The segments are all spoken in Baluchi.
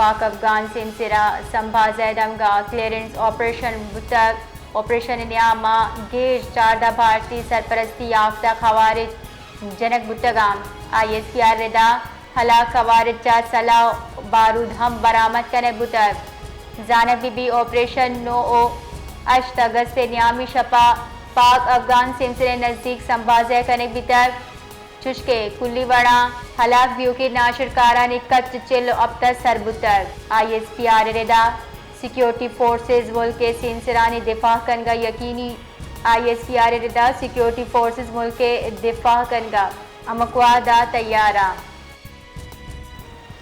پاک افغان سیمسرا سمبھازئے دمگا کلیئرنس آپریشن بوتگ۔ آپریشن نیاما گیش چاردہ بھارتی سرپرستی یافتہ خوارج جنگ بوتگاں۔ آئی ایس پی آر ردا ہلاک خوارج چا سلاح و بارود ہم برآمد کنگ بوتگ۔ زانگ بی بی آپریشن نو و ہشت اگست نیامی شپا پاک افغان سیمسرے نزدیک سمبھازئے کنگ بیتگ۔ چوشکہ کلی وڑاں ہلاک بیوکیں ناشرکارانی کچ چل و ہپت ء سر بوتگ۔ آئی ایس پی آر ء ردا سیکیورٹی فورسز ملک ء سیمسرانی دفاع کنگا یقینی۔ آئی ایس پی آر ء ردا سیکیورٹی فورسز ملک ء دفاع کنگا ہمک وہدا تیاراں۔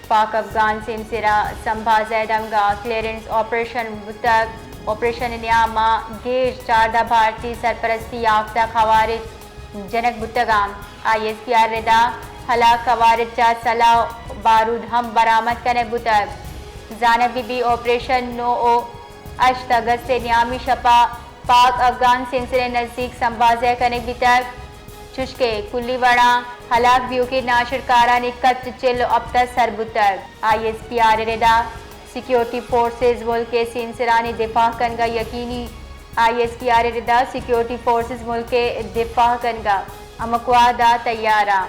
پاک افغان سیمسرا سمبھازئے دمگا کلیئرنس آپریشن بوتگ۔ آپریشن نیاما گیش چاردہ بھارتی سرپرستی یافتہ خوارج جنگ بوتگاں۔ آئی ایس پی آر ردا ہلاک خوارج چا سلاح و بارود ہم برآمد کنگ بوتگ۔ زانگ بی بی آپریشن نو و ہشت اگست نیامی شپا پاک افغان سیمسرے نزدیک سمبھازئے کنگ بیتگ۔ چوشکہ کلی وڑاں ہلاک بیوکیں ناشرکارانی کچ چل و ہپت ء سر بوتگ۔ آئی ایس پی آر ء ردا سیکیورٹی فورسز ملک ء سیمسرانی دفاع کنگا یقینی۔ آئی ایس پی آر ء ردا سیکیورٹی فورسز ملک ء دفاع کنگا ہمک وہدا تیاراں۔